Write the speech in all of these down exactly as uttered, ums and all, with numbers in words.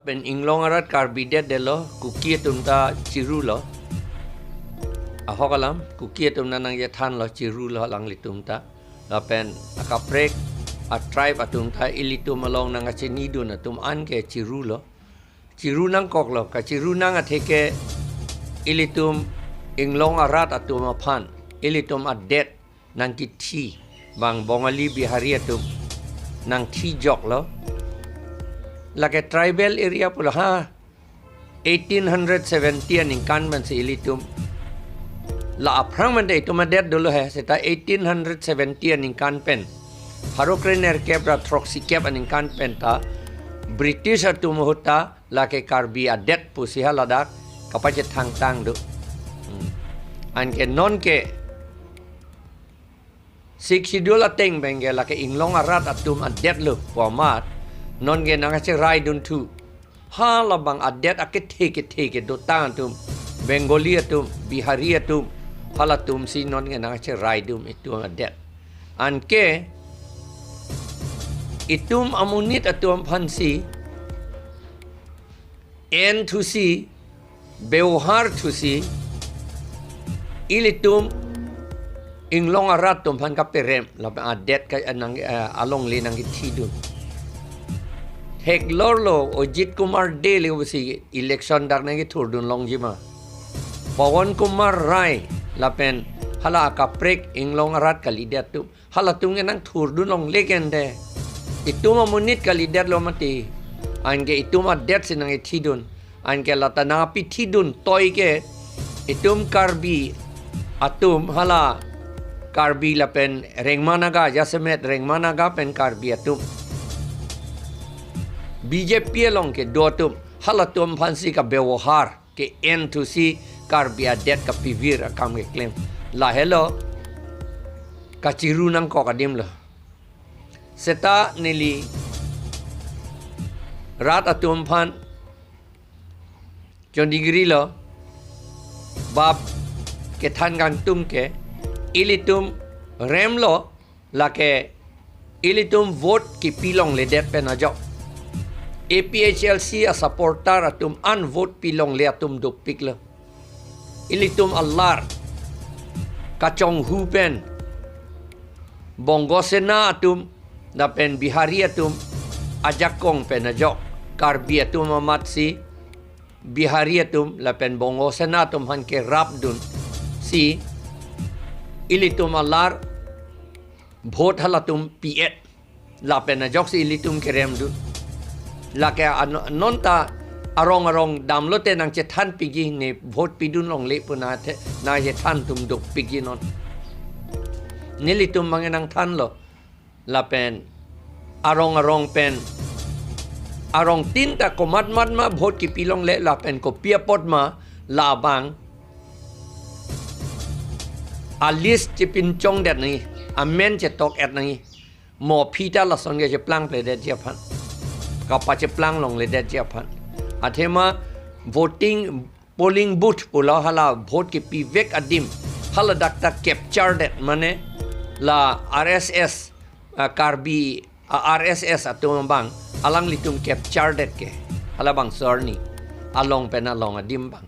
Pen inglong arat Karbi det detlo, Kuki atum ta chirulo. Ahok alam, Kuki atum ta nangchethanlo, chirulo alanglitum ta. Lapen akaprek a-tribe atum ta ilitum along nangkachinidun atum anke chirulo. Chiru nangkoklo, kachiru nang atheke ilitum inglong arat atum aphan, ilitum adet nangkithi, bang Bongali Bihari atum nangthijoklo. Lake tribal area pulo ha, eighteen hundred seventy aningkan pensi ilitum. La aphrang mande itum adet dolo he, seta eighteen hundred seventy aningkan pen, pharo krenerkep ra throksikep aningkan pen ta British atum ahut ta lake Karbi adet pusi haladak kapachethangtang do. Hmm. Anke nonke Sixth Schedule ateng pen ke lake inglong arat atum adetlo pu amat, nonke nangcheraidun thu. Halabang adet akethe kethe kedotang atum, Bengali atum, Bihari atum, halatumsi nonke nangcheraidun itum adet. Anke itum amonit atum aphansi, en thusi, bebohar thusi, ilitum inglong arat atum aphan kaperem, lapen adet ka nang, eh, alongle nangkithidun. Theklorlo Ajit Kumar Dey le pusi election dak nangkethurdun longji ma. Pawan Kumar Rai lapen hala akaprek inglong arat kalidet atum, halatum ke nangthurdun longle kente. Itum amonit kalidetlo mati. Anke itum adetsi nangkithidun. Anke lata nangpithidun toi ke itum Karbi atum hala Karbi lapen Rengma Naga, jasemet Rengma Naga pen Karbi atum B J P along kedo atum, halatum aphansi kabebohar, ke-en thusi Karbi adet kapivir akam keklem. Lahelo kachiru nangkok adimlo. Seta neli rat atum aphan chondigrilo, bap kethan kangtung ke, ilitum remlo, lake ilitum vote kipi longledet pen ajok. A P H L C asupporter atum an vote pi longle atum dopiklo. Ilitum alar kachonghu pen Bongo Sena atum lapen Bihari atum ajakong pen ajok Karbi atum amatsi Bihari atum lapen Bongo Sena atum aphan kerapdunsi ilitum alar vote halatum pi-et. Lapen ajoksi ilitum keremdun. Lake ano-, nonta arong arong damlote nangchethan piji, ne vote pidun longle pu nangthe, nangchethan atum dopikji non. Nelitum abang nangthanlo. Lapen arong arong pen, arong tin ta komatmat ma vote kipi longle lapen kopi apot ma labang a-list chepinchongdet nangji, amen chetok-et nangji. Mo aphi ta lason ke cheplang pledetji aphan, kapacheplang longledetji aphan. Athema voting, polling booth pulo, hala vote kipivek adim haladak ta capture det, mane la R S S, ah, Karbi, ah, R S S atum abang alanglitum capture det ke, halabangso arni along pen along adim abang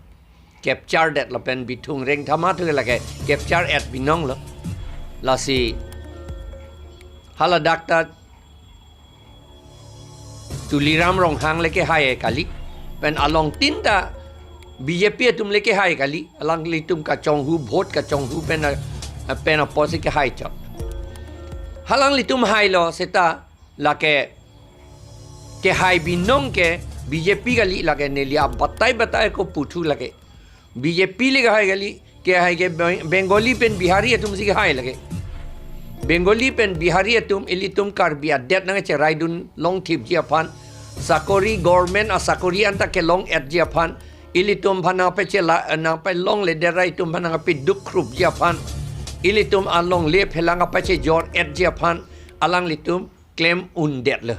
capture det lapen Bithung Rengthama thu lake capture-et binonglo. Lasi haladak ta Tuliram Ronghang le kehai kali, pen along tin ta B J P atum le kehai kali, alanglitum kachonghu, vote kachonghu pen a-, pen apotsi kehai chot. Halanglitum hailo seta lake kehai binong ke B J P kali, lake neli abatai batai ko puthu lake. B J P le kehai kali, kehai ke Beng-, Bengali pen Bihari atumsi kehai lake. Bengali pen Bihari atum ilitum Karbi adet nangcheraidun longthipji aphan, sakori, government asakori anta kelong-etji aphan, ilitum aphan nangpachela, nangpalongledet ra itum aphan nangpeduk krupji aphan, ilitum alongle phelang kapachejor-etji aphan, alanglitum klem undetlo.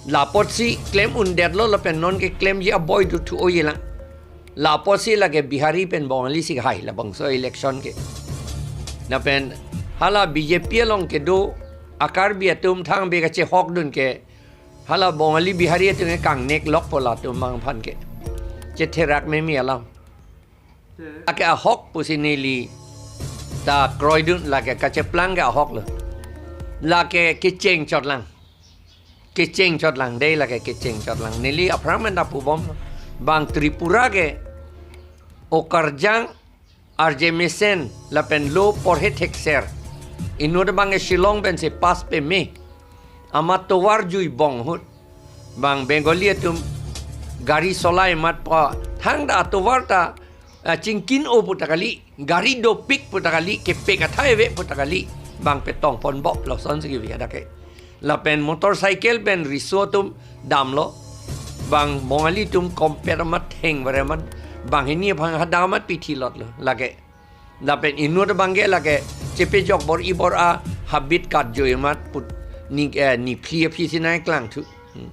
Lapotsi klem undetlo lapen nonke klemji aboi do thu oyelang. Lapotsi lake Bihari pen Bongali si kehai labangso election ke. Lapen hala B J P along kedo a-Karbi atum thangbe kachehokdun ke Hala Bongali Bihari atum ke kangnek lok po latum abang aphan ke. Chetherak meme alam. Lake ahok pusi neli ta kroidun, lake kacheplang ke ahok lo. Lake kecheng chotlang. Kecheng chotlang, dei lake kecheng chotlang. Neli aphrang men ta pubom lo. Bang Tripura ke okarjang arje mesen lapen lo porhe thekser. Inut abang ke Shillong pensi pass peme. Amat tovar jui bong ahut. Bang Bengali atum gari solai amat pa thangta atovar ta, ah, chingkin-o pu ta kali, gari dopik pu ta kali, kepek athai ave pu ta kali, bang petong ponbom lason si kevi hadak ke. Lapen motorcycle pen riso atum damlo, bang Bongali atum kompet amat theng bare amat, banghini aphan hadak amat pithi lotlo, lake. Lapen inut abang ke lake chepejok bor-i bor-a habit kat joi amat put ni, eh, ni phli aphi si nangklang thu. Hmm.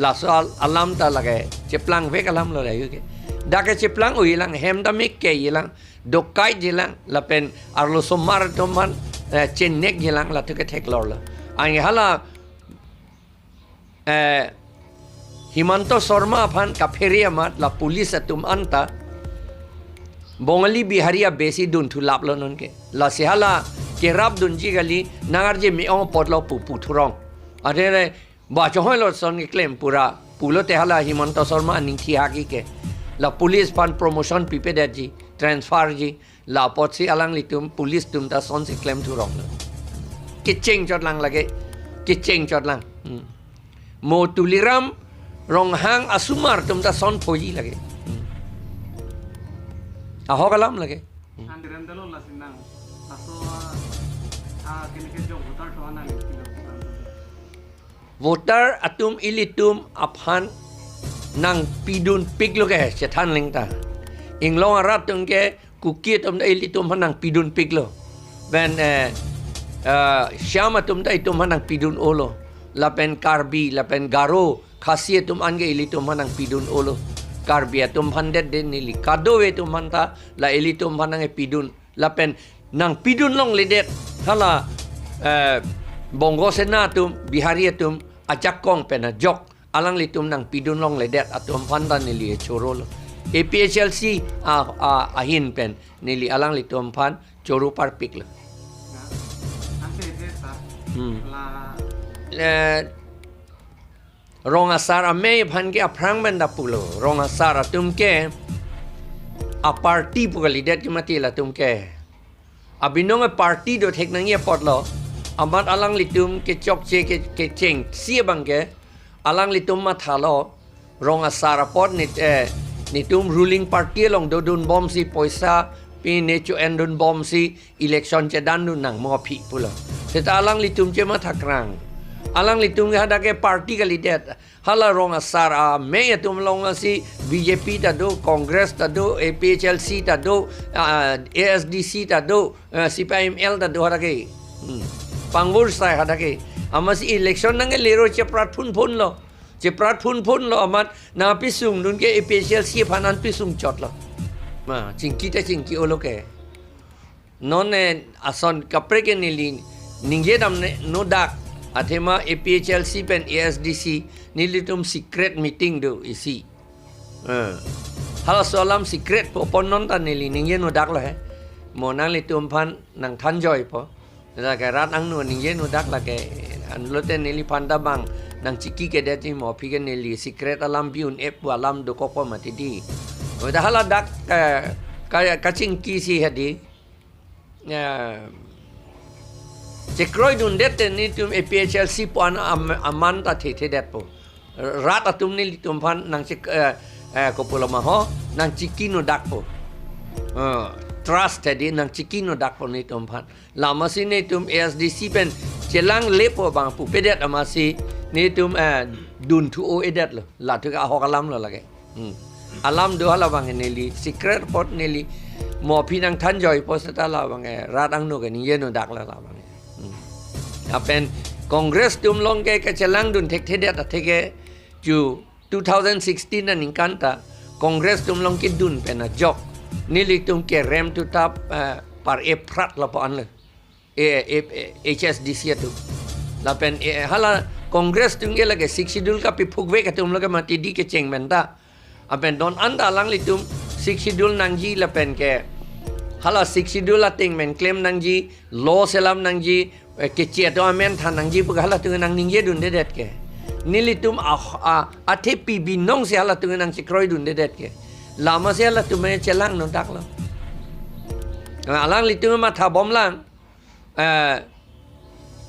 Laso al-, alam ta lake cheplangvek alam lo layu ke. Dak ke cheplang-o-ilang, hem ta mek ke-ilang, dokai jilang, lapen arloso mar atum aphan, eh, chenek jilang, latum ke theklor lo. Anke hala eh, Himanta Sarma aphan kaphere amat la police atum anta Bongali Bihari abesi dun thu laplo non ke. Lasi hala kerap dunji kali, nang arje me-ong apotlo pu pu thurong. Ade re, ba chohoi lo son keklem pura. Pulote hala Himanta Sarma aning thi haki ke. La police aphan promotion pipedetji, transfer ji. La apotsi alanglitum police atum ta sonsi klem thurong lo. Kecheng chotlang lake. Kecheng chotlang. Hmm. Mo Tuliram Ronghang asomar atum ta son phoji lake. Hmm. Ahok alam lake. Hmm. Andirem dalo lasi nang. Laso, ah, ah, kene ke jong voter to anang kilo. Voter atum ilitum aphan nangpidunpiklo ke chethan lengta. Inglong arat atum ke Kuki atum ta ilitum aphan nangpidunpiklo. Pen, eh, eh, Shyam atum ta itum aphan nangpidun-olo. Lapen Karbi, lapen Garo, Khasi atum anke ilitum aphan nangpidun-olo. Karbi atum aphan det den neli. Kadokave atum aphan ta la ilitum aphan nangpidun. Lapen nangpidun longledet hala, eh, Bongo Sena atum, Bihari atum, ajakong pen ajok alanglitum nangpidun longledet atum aphan ta neli chorolo. A P H L C a, a, ahin pen neli alanglitum aphan choro parpiklo. Nah, ante ide sa Hmm. La Le, Rong Asar amei aphan ke aphrang pen ta pulo. Rong Asar atum ke a party pu kalidet ke mati latum ke. Abinong a party do thek nangji apotlo. Amat alanglitum kechokche ke, kechengsi abang ke. Alanglitum mathalo. Rong Asar apot nit, eh, nitum ruling party along dodunbomsi poisa pi ne cho-endunbomsi election chedandun nang mo aphi pulo. Seta alanglitum chemathakrang. Alanglitum ke hadak ke party kalidet. Hala Rong Asar amei atum along asi B J P ta do, Congress ta do, A P H L C ta do, ah, A S D C ta do, ah, C P I M L ta do hadak ke. Hmm. Pangvur sai hadak ke. Amatsi election nang ke lero cheprat phunphunlo. Cheprat phunphunlo amat nangpisungdun ke A P H L C aphan nangpisung chotlo. Ma, chingki ta chingki-olo ke. Non, eh, ason kaprek ke neli ningje dam ne nodak, athema A P H L C pen A S D C nelitum secret meeting do isi. Eh. Halaso alam secret po pon non ta neli ningje nodaklo he. Mo nanglitum aphan nangthanjoi po. Lake rat angno ningje nodak lake. Anlote neliphan ta bang nangchekikedet ji mo aphi ke neli secret alam pi un-e pu alam dokok po mati di. Oda hala dak, eh, ka, kachingkisi hadi. Eh, chekroidundet te nitum A P H L C pu an am-, aman ta thethedet po. Rat atum nelitum aphan nangchek-, eh, eh, kopuloma ho, nangchekinodak po. Eh, trust hadi nangchekinodak po nitum aphan. Lamasi nitum A S D C pen chelang lepo bang pupedet amatsi nitum, eh, dunthu-o-edetlo. Latum ke ahok alamlo lake. Hmm. Alam do hala bang neli secret pot neli mo aphi nangthanjoi po seta la bang, eh, rat angno ke ningje nodak la la bang. Hmm. Lapen Congress atum along ke kachelangdun thekthedet atheke chu two thousand sixteen aningkan ta Congress atum along kedun pen ajok nelitum kerem tutap, eh, par-e phrat lapu-an le. Eh, eh, eh, H S D C atum. Lapen, eh, hala Congress atum ke lake Sixth Schedule kapephukvek atum lo ke mati di kecheng pen ta. Lapen non anta alanglitum Sixth Schedule nangji lapen ke hala Sixth Schedule ateng pen klem nangji, law selam nangji, eh, keche atum amen than nangji pu ke halatum nangningjedundedet ke. Nelitum a, a, athepi binong si halatum nangchekroidundedet ke. Lama si halatum chelang non dak lo. Alanglitum matha bomlang. Eh,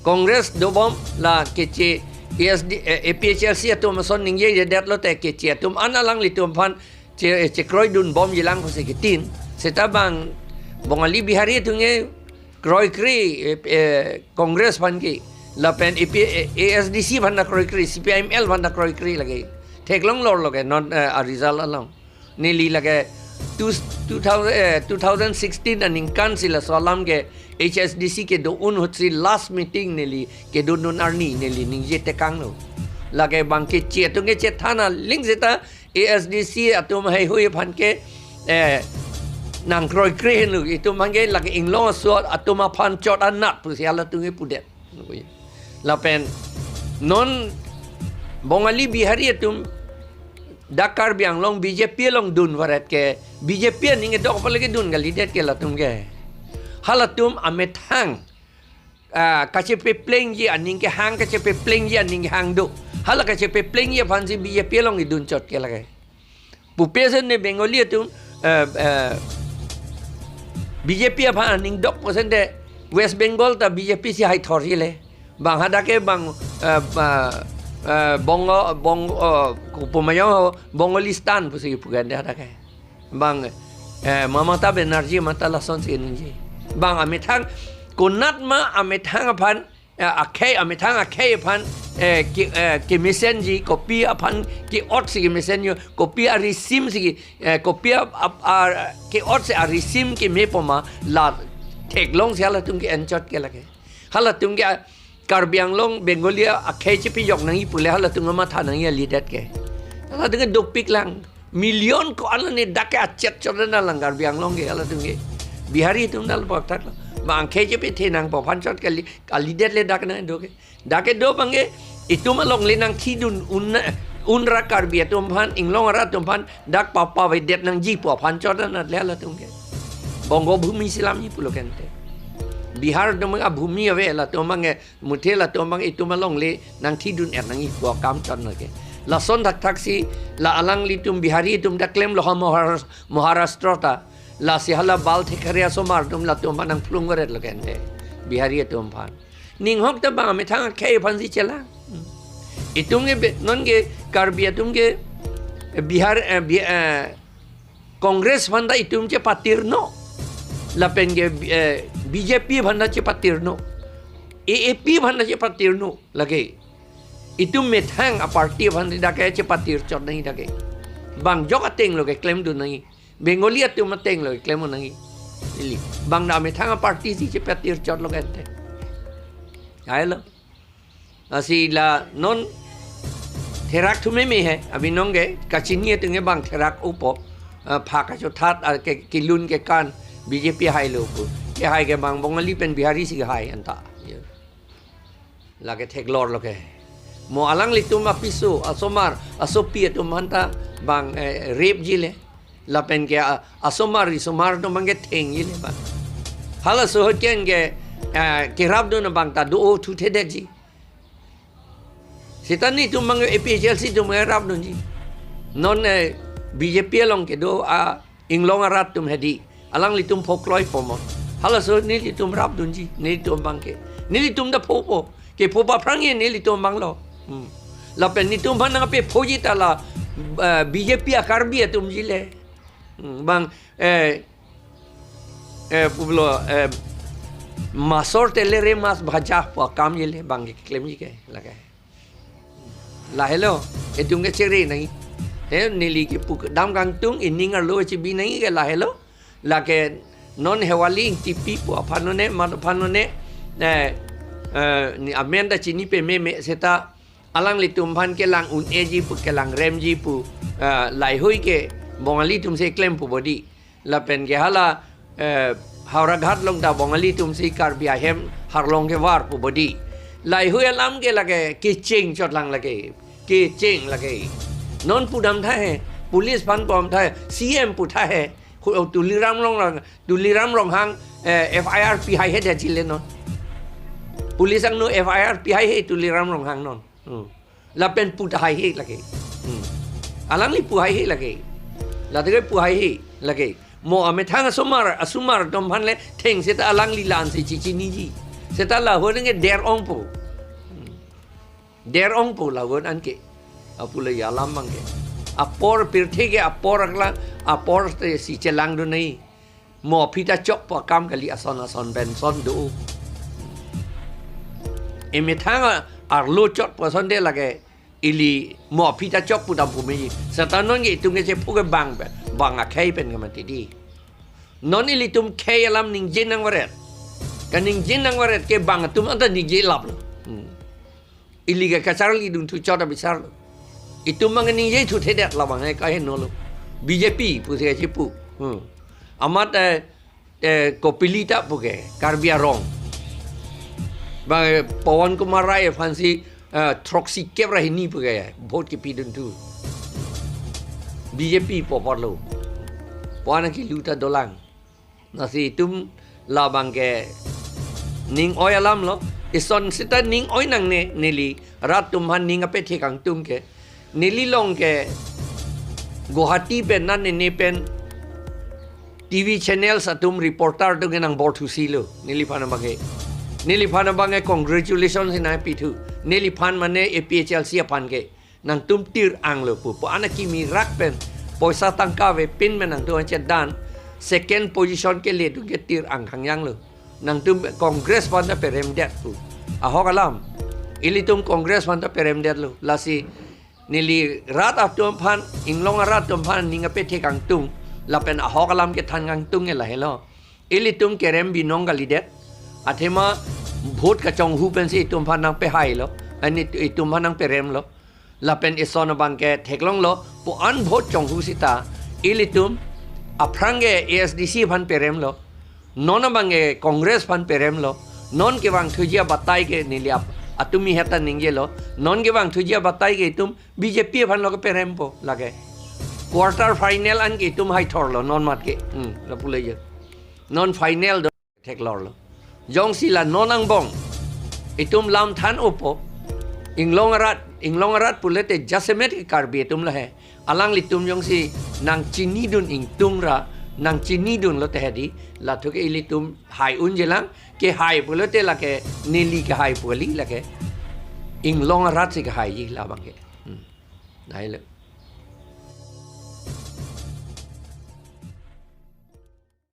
Congress dobom la keche A S D, eh, A P H L C atum ason ningjejedet lote keche atum an alanglitum aphan che, chekroidunbomjilang pusi ketin. Seta bang Bongali Bihari atum ke kroikre, eh, eh, Congress aphan ke. Lapen A P, eh, A S D C aphan ta kroikre, C P I M L aphan ta kroikre lake. Theklong lor lo ke non, eh, a result along. Neli lake two, two thousand, eh, two thousand sixteen aningkan si laso alam ke H S D C kedo-un ahut si last meeting neli kedodun arni neli ningje tekanglo. Lake bang keche atum kechethan aling seta A S D C atum heihui aphan ke, eh, nangkroikre henlo, itum aphan ke lake inglong aso atum aphan chot anat pusi halatum kepudet. Lapen non Bongali Bihari atum dak Karbi Anglong B J P along dunvaret ke, B J P aning kedok apot lake dun kalidet ke latum ke. Halatum amethang, ah, kachepeplengji aning kehang, kachepeplengji aning kehang do. Hala kachepeplengji aphan si B J P along kedun chot ke lake. Pupe sen ne Bengali atum, eh, eh, B J P aphan aning dok pusen de West Bengal ta B J P si haithorji le. Bang hadak ke bang, eh, ba, eh, Bongo, Bong, oh, kopi ma jong ho, Bongalistan pusi pugan de hadak ke. Bang, eh, Mamata Banerjee mata lason si ningje. Bang amethang, konat ma amethang aphan, eh, akhei, amethang akhei aphan, eh, ke, eh, kemesenji, kopi aphan ke-ot si kemesenji, kopi arisim si ke, eh, kopi ap, ap, ar, ke-ot si arisim keme poma la theklong si halatum ke-en chot ke lake. Halatum ke, ah, Karbi Anglong Bengali akhei chepejok nangji pule halatum matha nangji kalidet ke. Halatum ke dopiklang. Million ko-an lo ne dak ke achet chot na lang Karbi Anglong ke halatum ke. Bihari atum dal bak thak lo. Bang akhei chepethe nangpo aphan chot kali, kalidet le dak nangdo ke. Dak kedo bang ke itum along le nangthidun un, unra Karbi atum aphan, inglong arat atum aphan dak papavedet nangji pu aphan chot anat le halatum ke. Bongo Bhumi selamji pulo ke ante. Bihar atum abhumi ave latum bang ke, muthe latum bang itum along le nangthidun er nangji pu akam chot anat ke. Lason thakthak si la alanglitum Bihari atum dak klemlo ha Mahar-, Maharashtra ta. Lasi hala Bal Thackeray asomar atum latum aphan nangphlung varet lo ke ante. Bihari atum aphan. Ning ahok ta bang amethang akhei aphan si chelang. Hmm. Itum ke be, non ke Karbi atum ke, eh, Bihar, eh, Bi-, eh, Congress aphan ta itum chepatirno. Lapen ke, eh, B J P aphan ta chepatirno. A A P aphan ta chepatirno lake. Itum methang aparty aphan ta dak ke chepatir chot nangji dak ke. Bang jok ateng lo keklemdun nangji. Bengali atum ateng lo keklemdun nangji. Ili. Bang dak methang aparty si chepatir chot lo ke ante. Hai lo. Lasi la non therak thu meme he, abinong ke kachini atum ke bang therak upo, ah, pha kachothat, ah, ke, kelun kekan B J P hailo pu. Kehai ke bang Bongali pen Bihari si kehai anta. Ya. Lake theklor lo ke. Mo alanglitum apiso, asomar, asopi atum aphan ta bang, eh, rape ji le. Lapen ke, ah, asomar, asomar atum bang ke thengji le bang. Halaso ahut ke, eh, kerapdun abang ta do-o thu thedetji. Seta netum bang A P H L C atum bang rapdunji. Non, eh, B J P along kedo, ah, inglong arat atum hedi. Alanglitum phokloi po mo. Halaso nelitum rapdunji, nelitum bang ke. Nelitum ta phopo. Kepho aphrang ke nelitum bang lo. Hmm. Lapen netum aphan nangpephoji ta la, eh, B J P a-Karbi atumji le. Hmm. Bang, eh, eh, pulo, eh, masor telere mas bhaja pu akam ji le bang keklemji ke lake. Lahelo, itum ke chere nangji. He, neli kepu kedam kangtung, ining arlo chebi nangji ke lahelo. Lake non Hewali Ingtipi pu aphan lone, mat aphan lone, eh, eh, ne amen ta chini pameme seta alanglitum aphan kelang un-eji pu, kelang remji pu, eh, laheihui ke Bongali atum si klem pu bodi. Lapen ke hala, eh, Howraghat along ta Bongali atum si Karbi ahem harlong kevar pu bodi. Lahei alam ke lake kecheng chotlang lake. Kecheng lake. Non pudam tha he. Police aphan pudam tha he. C M pu tha he. Hu-, Tuliram Ronghang, Tuliram Ronghang, eh, F I R pi haihe dia chile non. Police angno F I R pi haihe Tuliram Ronghang non. Hmm. Lapen pu tahaihe lake. Hmm. Alangli pu haihe lake. Lake pu haihe lake. Mo amethang asomar, asomar atum aphan le theng seta alangli la-an si chichiniji. Seta lahei ke der ongpo. Hmm. Der ongpo lahei anke. Apule alam abangke. Apor pirthe ke apor akla, apor te si chelangdun nai. Mo aphi ta chokpo akam kali, ason ason pen ason do. Emethang arlo chotpo ason de lake ili mo aphi ta chok pudam pu meji. Seta non ke itum ke chepho ke bang pen, bang akhei pen ke mati di. Non ilitum khei alam ningje nangvaret. Kaningje nangvaret ke bang atum anta ningje laplo. Hmm. Ili ke kacharlidun thu chot abisarlo. Itum abang ningje thuthedet labang ke kahenolo. B J P pusi kachipu. Hmm. Amat, eh, eh, Kopili ta pu ke, Karbi Arong. Bang, eh, Pawan Kumar Rai aphansi, eh, throksi kep ra hini pu ke, vote kepidun thu. B J P pu apotlo. Pawan akilu ta dolang. Lasi itum labang ke ning oi alamlo. Ison seta ning oi nangne neli rat atum aphan ning apethe kangtung ke. Neli along ke Guwahati pen nane ne pen T V channels atum reporter atum ke nangborthusi lo. Neliphan abang ke. Neliphan abang ke congratulations si nangpithu. Neliphan mane A P H L C aphan ke. Nangtum tir-anglo pu. Pu-an akimi rak pen. Poisa tangka avepin pen nangtum anche dan. Second position kele atum ke tir-ang hangyanglo. Nangtum Congress aphan ta peremdet pu. Ahok alam. Ilitum Congress aphan ta peremdetlo. Lasi neli rat atum aphan, inglong arat atum aphan, ning apethe kangtung. Lapen ahok alam kethan kangtung ke lahelo. Ilitum kerem binong kalidet. Athema vote kachonghu pensi itum aphan nangpehailo. Ani itum aphan nangperemlo. Lapen ison abang ke theklonglo, pu-an vote chonghu seta, ilitum aphrang ke A S D C aphan peremlo, non abang ke Congress aphan peremlo, non kevangthuji abatai ke neli ap-, atumi heta ningjelo, non kevangthuji abatai ke itum B J P aphanlo keperempo lake. Quarter final an ke itum haithorlo, non mat ke. Hmm, lapu le je. Non final do theklorlo. Jongsi la non angbong itum lam than-opo. Inglong arat, inglong arat pulote jasemet ke Karbi atum lahei. Alanglitum jongsi nangchinidun ingtung ra, nangchinidunlo te hedi, lathu ke ilitum hai unjelang, kehai pulote lake neli kehai pu kali lake. Inglong arat si kehaiji labang ke. Hmm. Nai le.